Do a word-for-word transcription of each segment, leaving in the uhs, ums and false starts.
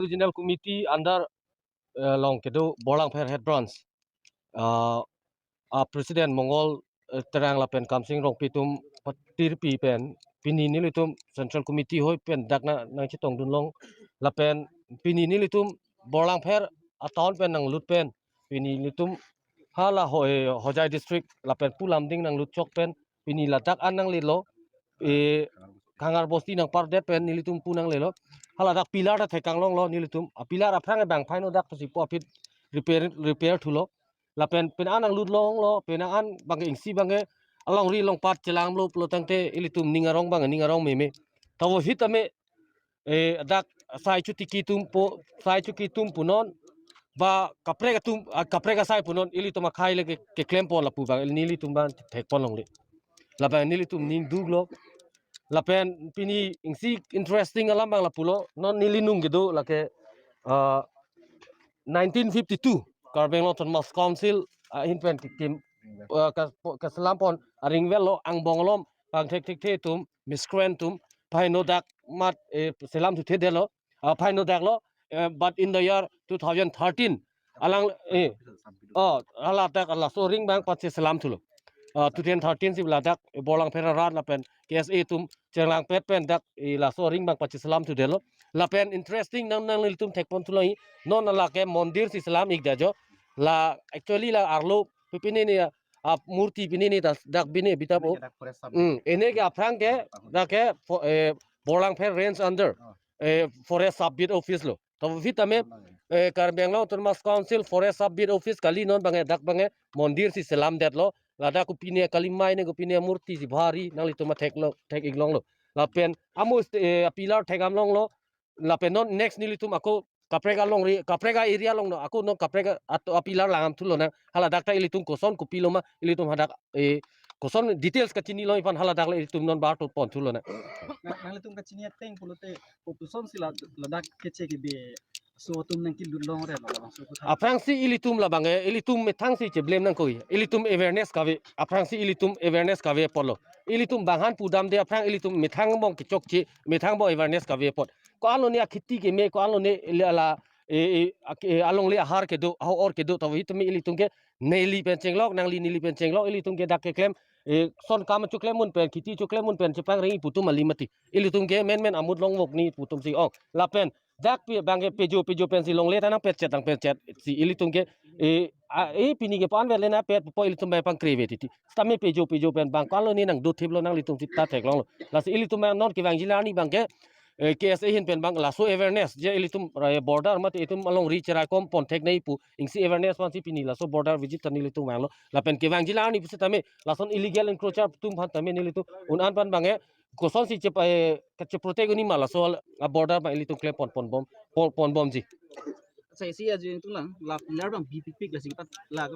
Regional Committee under, eh, along kedo Borlangpher Head Branch, ah, a President Mongol, eh, Terang lapen Kamsing Rongpi atum patirpi pen pini nelitum Central Committee hoi pen dak na nangchetongdun long lapen pini nelitum Borlangpher a town pen nanglut pen pini nelitum hala ho-, eh, Hojai District lapen pu Lumding nanglut chok pen pini ladak an nanglelo, eh, Kangar Bosti nangpardet pen nelitum pu nanglelo. Hala dak pillar ta thekang longlo nelitum. A pillar aphrang abang phaino dak pusi po aphi repair, repair thulo. Lapen pen an nanglut longlo, pen an bang isi bang alongri along pat chelang lo pulo tangte ilitum ning arong bang ning arong meme. Tavo hit ame, eh, dak sai chotiki atum po, sai chotiki atum punon, ba kaprek atum, ah, kaprek asai punon, ilitum akhai le ke, keklem pon lapu bang, nelitum bang thek pon longle. Lapen nelitum ning duklo. Lapen pini isi interesting alam bang lapulo, non neli nung kedo lake, ah, nineteen fifty-two, Karbi Anglong Autonomous Council, ah, ahin pen kikim, ah, kas-, kaselam pon a ring well lo angbong alom, bang thekthekthe atum, miscreant atum, phaino dak mat, eh, selam thuthe detlo, ah, phaino daklo, eh, but in the year two thousand thirteen, alang, eh, oh, hala dak laso ring bang pacheselam thulo. Ah, two thousand thirteen si ladak, eh, Borlangpher arat lapen K S A atum chenglangpet pen dak, eh, laso ring bang pacheselam thudetlo. Lapen interesting nang, nanglitum thek pon thulo hi, non lake mondir si selam ik da jo. La actually la arlo pipini ni, ah, murti pini ni das dak bini bita po. Dak forest sub. Hmm, ene ke aphrang ke, dak ke fo-, eh, Borlangpher Range under, oh, eh, Forest Sub Beat Office lo. Tavo hit ame, eh, Karbi Anglong Autonomous Council Forest Sub Beat Office kali non bang dak bang mondir si selam detlo. Ladak kopine kali mai ne kopine murti si bhari nanglitum theklo, thek ik longlo. Lapen amo st-, eh, pillar thekdam longlo. Lapen non next nelitum ako kaprek alongri, kaprek a-area along no, ako non kaprek a-, at-, a pillar langdam thulo na. Hala dak ta ilitum koson kopilo ma, ilitum hadak, eh, koson details kachini lo aphan hala dak le ilitum non bar to pon thulo na. Nang, nanglitum kachini ateng pulote, kopuson si la, ladak keche kebe aso atum nangkelut longre lo, labangso atum. Aphrangsi ilitum labang, eh, ilitum methang si cheblem nangkok. Ilitum awareness kave, aphrangsi ilitum awareness kave apotlo. Ilitum bang han pudamde aphrang ilitum methang bong kechokche, methang bong awareness kave apot. Ko-an lone akheti keme, ko-an lone le ala, eh, eh, ak-, eh, alongle ahar kedo, aho-or kedo, tavo hit ame ilitum ke neli pen chenglok, nangli neli pen chenglok, ilitum ke dak keklem, eh, son kam choklem mun pen, kheti choklem mun pen, chepangri pu atum kali mati. Ilitum ke menmen amut longvok ni pu atum si ong. Lapen dak pi bang ke pejo, pejo pen si longle ta nangpetchet, nangpetchet si ilitum ke, eh, a, eh, pini ke pan vet le na pet po ilitum bang pangkre ve titi. Sitame pejo, pejo pen bang ko-an lone nangdothiplo nanglitum sita theklonglo. Lasi ilitum bang non kevangji arni bang ke, eh, K S A ahin pen bang laso awareness je ilitum, eh, border mate itum alongri cherai kom pon thek nangji pu isi awareness aphansi pini laso border visit ta nelitum vanglo. Lapen kevangji arni pusitame lason illegal encroacher atum aphan tame nelitum un-an aphan bang, eh, kosonsi chep-, eh, kacheprotect un-e ma laso a border bang ilitum klem pon, pon bom, pon, pon bomji. Sa isi ajo ilitum lang, la pillar bang bipikpik lasi pat la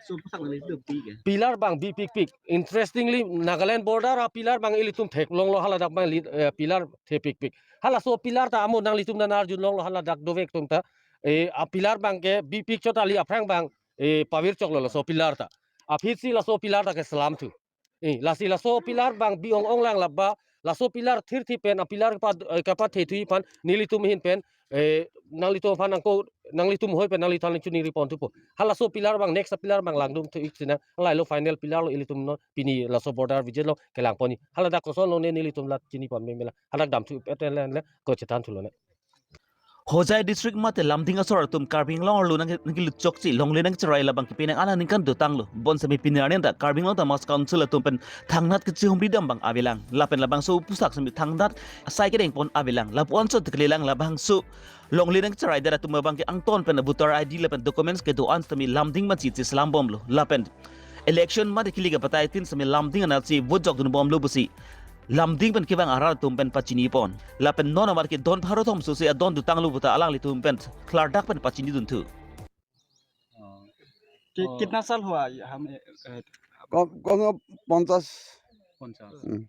so pusak na ilitum pi ke. Pillar bang bipikpik. Interestingly, Nagaland border a pillar bang ilitum theklonglo, hala dak bang li-, eh, pillar thepikpik. Halaso pillar ta amo nanglitum nang arjun longlo, hala dak dovek atum ta. Eh, a pillar bang ke bipik chot kali aphrang bang, eh, pavir choklo laso pillar ta. Aphi si laso pillar ta keselam thu. Eh, lasi laso pillar bang bi ong-ong lang laba, laso pillar thirthi pen, a pillar pa, eh, kapathe thuji aphan, nelitum ahin pen, eh, nanglitum aphan nangko, nanglitum hoi pen, nanglitum nangchiningri pon thupo. Halaso pillar bang, next pillar bang langdun thu ik sina, lailo final pillar lo ilitum non, pini laso border visit along kelang ponji. Hala dak koson lone nelitum la chini pon meme la, hala dak dam thu et en le, ko chethan thulo ne. Hojai district mate Lumding asor atum Karbi Anglong arlo nang, nangkelut chokche longle nangcherai labang ke penang an aningkan dotanglo. Bonsitame pini arni ta Karbi Anglong Autonomous Council atum pen thangnat kachihumri dam bang avelang. Lapen labangso pusak sitame thangnat asai kedeng pon avelang. Lapu-an chot kelelang labangso longle nangcherai det atum abang ke angton pen voter I D lapen documents kedo-an sitame Lumding ma chiche selam bomlo. Lapen election mate kili ke batai tin sitame Lumding anatsi vote jokdun bomlo pusi Lumding pen kevang arat atum pen pachini pon. Lapen non amar ke don pharo thom sose adon dotanglo puta alanglitum pen klardak pen pachinidun thu. हाँ। कि-, और कितना साल हुआ ये हम, अ, कम, कम से कम पचास। पचास। हम्म।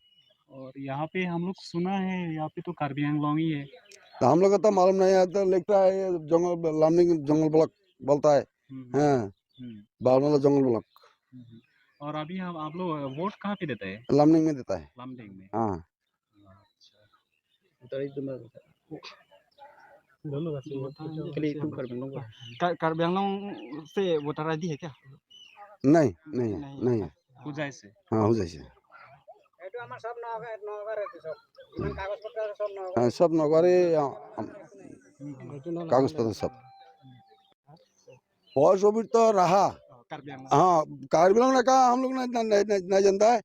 और यहाँ पे हम लोग सुना है, यहाँ पे तो कार्बी आंगलोंग ही है। तो हम लोग को तो मालूम नहीं है, तो लिखता है ये जंगल, लमडिंग जंगल ब्लॉक बोलता है। हम्म, हम्म। हाँ। हम्म। बावनवाला जंगल ब्लॉक। हम्म, हम्म। और अभी हम, आप लोग वोट कहाँ पे देते हैं? लमडिंग में देता है। लमडिंग में। हाँ। अच्छा। उधर ही तो मैं दोनों का सिम। खाली टू Karbi Anglong का। का-, कार्बी आंगलोंग से वोटर आईडी है क्या? नहीं, नहीं है, नहीं है। नहीं है। होजाई से। हाँ, होजाई से। এইটো আমাৰ সব নগাঁৱৰ, নগাঁৱৰে এইটো সব। যিমান কাগজ পত্ৰ আছে সব নগাঁৱৰ। हाँ, सब नगारे, आ, हम, कागज पत्र सब। फॉरेस्ट ऑफिस तो रहा। कार्बी आंगलोंग। हाँ, कार्बी आंगलोंग का हम लोग नहीं, नहीं, नहीं, नहीं जानता है।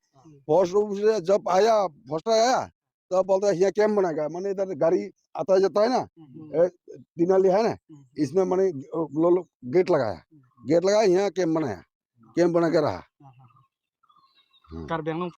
फॉरेस्ट ऑफिस से जब आया, फर्स्ट आया, तब बोलता है, "यहाँ कैंप बनाएगा।" माने इधर गाड़ी आता जाता है ना, हम्म। ए, तिनाली है ना, हम्म। इसमें माने, अ, लो-, लो-, गेट लगाया। हम्म। गेट लगाया, यहाँ कैंप बनाया। कैंप बना के रहा। हाँ, हाँ, हाँ। हाँ। कार्बी आंगलोंग